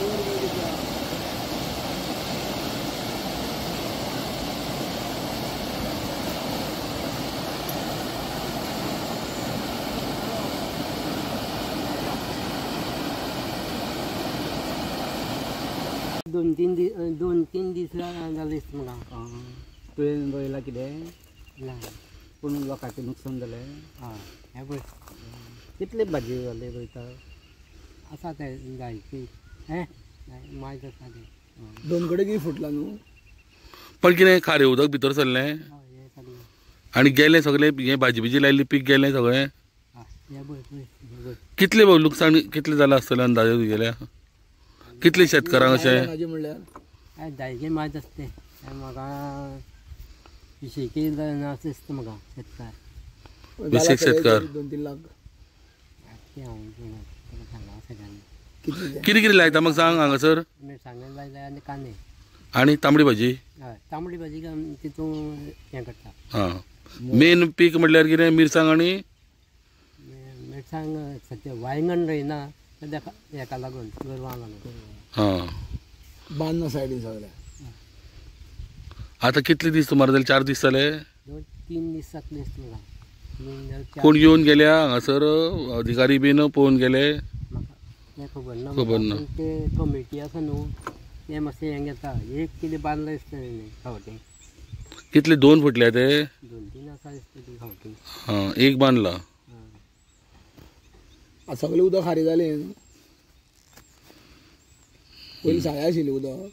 दोन तीन दीस जाले दिसता म्हाका. तुवें रोयलां कितें? ना. पूण लोकांचें नुकसान जालें? हय, हें पळय कितले भाजी जाले रोयता? आसा ते जायती हें मायज आसा तें. दोन कडेन कितें फुटलां न्हू? पण कितें खारें उदक भितर सरलें आनी गेलें सगळें, हें भाजी बिजी लायल्ली पीक गेलें सगळें. कितलें लुकसाण कितलें जालां आसतलें अंदाजे तुगेल्या? कितले शेतकारांक अशें? म्हणल्यार जायते मायज आसता तें म्हाका विशेकी जायना अशें दिसता म्हाका. शेतकार विशेक शेतकार 2-3 लाख. तें हांव सांगा सगळ्यांनी. कितें कितें लायता म्हाका सांग हांगासर? मिरसांगे लायता आनी कांदे आनी तांबडी भाजी. हय, तांबडी भाजी तितून हें करता. हां, मेन पीक म्हटल्यार कितें? मिरसांग आनी मिरसांग सद्या वायंगण रोयना हेका लागून, गोरवांक लागून. हां, बांद सायडीन सगळें. आतां कितले दीस सुमार जाले? 4 दीस जाले? 2-3 दीस जातले दिसता म्हाका. कोण येवन गेल्या हांगासर? अधिकारी बीन पळोवन गेले? म्हाका तें खबर ना. खबर ना. ते कमिटी आसा न्हू ते मातशें हें घेता. एक कितें बांदलें दिसता तेणें खावटें. कितले? 2 फुटल्या ते? 2-3 आसा दिसता ती खावटी. हां, एक बांदला. सगळें उदक खारें जालें. पयलीं साया आशिल्ली उदक.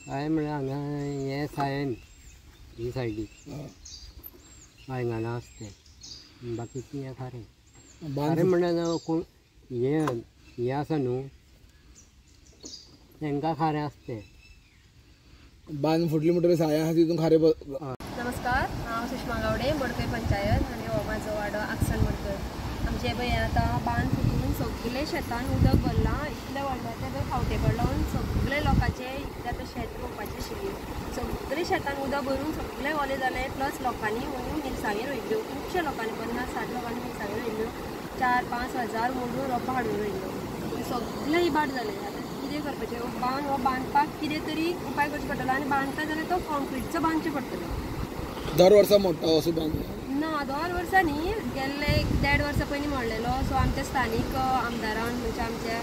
साय म्हळ्यार हांगा हें सायन ही सायडीक वायंगणां आसा तें, बाकीचीं हें खारें. खारें म्हणल्यार कोण हें हें आसा न्हू तांकां खारें आसता तें. बांद फुटली म्हणटकीर साया आसा तितून खारें. नमस्कार, हांव सुषमा गावडे, मडकय पंचायत आनी हो म्हाजो वाडो आक्सन मडकय. आमचें पळय आतां बांद फुटून सगळे शेतान उदक भरलां. इतलें व्हडलें तें पळय खावटे पडलो सगळे लोकांचें. इतलें आतां शेत रोवपाचें आशिल्ली, सगळे शेतान उदक भरून सगळें ओलें जालें. प्लस लोकांनी अंदू मिरसांगी रोयल्ल्यो, खुबश्या लोकांनी 50-60 लोकांनी मिरसांगी रोयल्ल्यो. 4-5 हजार मोडून रोपां हाडून रोयल्ल्यो, पूण सगळें इबाड जालें. आतां कितें करपाचें? बांद हो बांदपाक कितें तरी उपाय करचो पडटलो आनी बांदता जाल्यार तो कॉन्क्रिटचो बांदचो पडटलो. दर वर्सा मोडटा असो बांद? ना, दर वर्सा न्ही, गेल्ले 1.5 वर्सां पयलीं मोडलेलो. सो आमच्या स्थानीक आमदारान म्हणजे आमच्या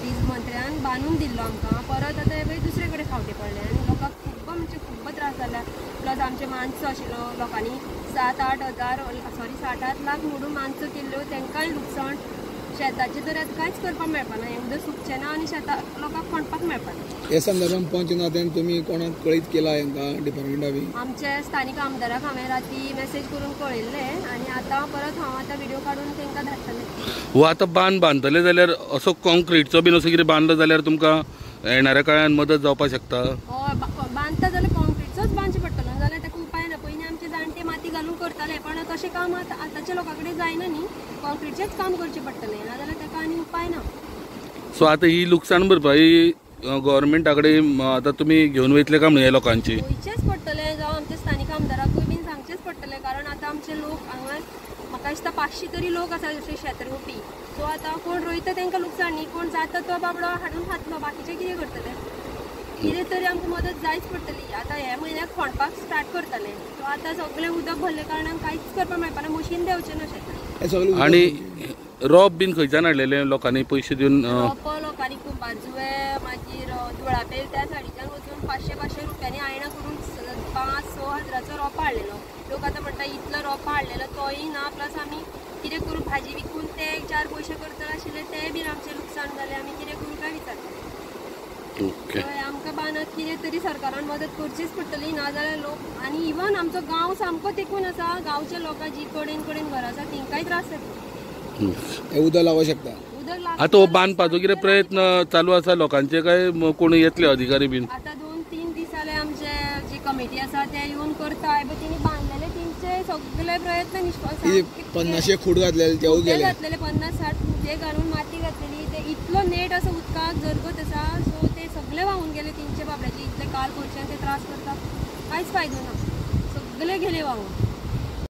वीज मंत्र्यान बांदून दिल्लो आमकां. परत आतां हे पळय दुसरे कडेन खावटे पडले आनी लोकांक खूब म्हणजे खूब त्रास जाला. प्लस आमचे मानसो आशिल्लो, लोकांनी 7-8 हजार सॉरी 7-8 लाख मोडून मानसो केल्ल्यो, तांकांय लुकसाण. शेताचें तर आतां कांयच करपाक मेळपाना, हें उदक सुकचें ना आनी शेताक लोकांक खणपाक मेळपाना. हे संदर्भात पंच नात्यान तुमी कोणाक कळीत केला हांकां डिपार्टमेंटा बी? आमच्या स्थानीक आमदाराक हांवें राती मॅसेज करून कळयल्लें आनी आतां परत हांव आतां व्हिडियो काडून तांकां धाडटलें. हो आतां बांद बांदतले जाल्यार असो कॉन्क्रिटचो बीन असो कितें बांदलो जाल्यार तुमकां येणाऱ्या काळान मदत जावपाक शकता? हय, बांदता जाल्यार कॉन्क्रिटचोच बांदचो पडटलो, जाल्यार ताका उपाय ना. पयलीं आमचे जाणटे माती घालून करताले, पण तशें काम आतां आतांच्या लोकां कडेन जायना न्ही. कॉन्क्रिटचेंच काम करचें पडटलें, नाजाल्यार ताका आनी उपाय ना. सो आतां ही लुकसाण भरपाई गव्हर्मेंटा कडेन आतां तुमी घेवन वयतले काय म्हणून ह्या लोकांची? वयचेंच पडटलें, जावं आमच्या स्थानीक आमदाराकूय बीन सांगचेंच पडटलें. कारण आतां आमचे लोक हांगा म्हाका दिसता 500 तरी लोक आसा जशे शेत रोवपी. सो आतां कोण रोयता तांकां लुकसाण न्ही, कोण जाता तो बाबडो हाडून खातलो, बाकीचे कितें करतले? कितें तरी आमकां मदत जायच पडटली. आतां ह्या म्हयन्याक खणपाक स्टार्ट करतले. सो आतां सगळें उदक भरले कारणान कांयच करपाक मेळपाना, मशीन देंवचें ना शेतान. आनी रोप बीन खंयच्यान हाडलेले लोकांनी पयशे दिवन? रोप लोकांनी कुंभारजुवे, मागीर धुळापेर त्या सायडीच्यान वचून 500-500 रुपयांनी आयणां करून 5-6 हजाराचो रोप हाडलेलो. लोक आतां म्हणटा इतलो रोप हाडलेलो तोय ना. प्लस आमी कितें करूं, भाजी विकून ते 4 पयशे करतले आशिल्ले ते बीन आमचें लुकसाण जालें. आमी कितें करूं काय विचारता. आमकां बांदात कितें तरी सरकारान मदत करचीच पडटली, नाजाल्यार लोक आनी इवन आमचो गांव सामको तेकून आसा, गांवच्या लोकां जी कडेन कडेन घरां आसा तेंकांय त्रास जाता. उदक लागूंक शकता. आतां हो बांदपाचो कितें प्रयत्न चालू आसा लोकांचे काय कोण येतले अधिकारी बीन? आतां 2-3 दीस जाले आमचे जी कमिटी आसा ते येवन करता, बट तेणी बांदलेले तेंचे सगळे प्रयत्न निश्फळ. 50 खूट घातलेले तेवूय गेले, घातलेले 50-60 खुटे घालून माती घातलेली, ते इतलो नेट असो उदकाक जरगत आसा, सो ते सगळे व्हांवून गेले. तेंचे बाबड्याचे इतले काल करचे ते त्रास करता, कांयच फायदो ना, सगळे गेले व्हांवून.